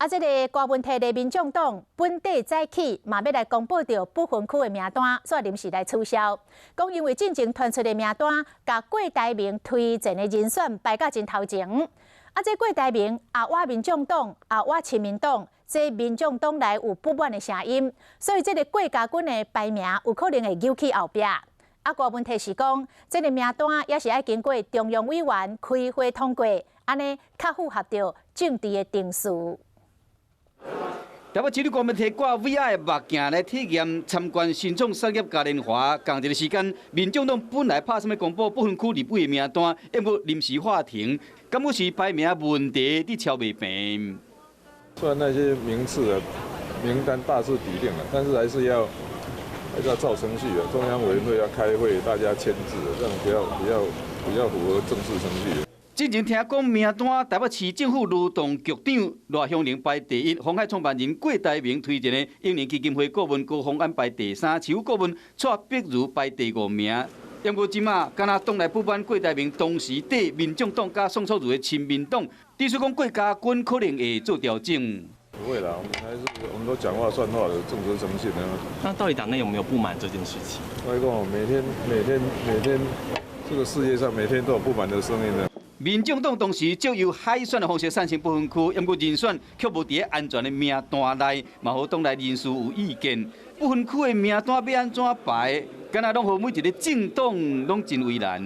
啊，這个郭文悌的民眾黨本底早起嘛欲來公布著不分區的名單，煞臨時來取消。講因為進前傳出的名單，共郭台銘推薦的人選排甲真頭前。啊，這郭台銘也倚民眾黨，也倚親民黨，這民眾黨內有不滿的聲音，所以這个郭家軍的排名有可能會扭去後壁。啊，郭文悌是講，這个名單也是愛經過中央委員開會通過，按呢較符合著政治的程序。台北市長郭文悌掛 VR 的目鏡來體驗參觀新創產業嘉年華，仝一个時間，民眾黨本來拍算欲公布不分區立委的名單，毋過臨時喊停，感覺是排名問題佇敲袂平。雖然那些名次的名單大致底定了，但是還是要照程序的，中央委員會要開會，大家簽字，這樣比較符合正式程序。之前聽講名單，台北市政府勞動局長賴香伶排第一，鴻海創辦人郭台銘推薦的永年基金會顧問高虹安排第三，市府顧問蔡碧如排第五名。毋過這馬敢若黨內不滿郭台銘同時綴民眾黨佮宋楚瑜的親民黨，指出講郭家軍可能會做調整。不會啦，我們還是我們都講話算話的，正直誠信的。那到底黨內有沒有不滿這件事情？我講每天每天每天，這個世界上每天都有不滿的聲音的。民眾黨當時藉由海選的方式產生不分區，毋過人選卻無佇安全的名單內，嘛予黨內人士有意見。不分區的名單欲按怎排，敢若攏予每一个政黨攏真為難。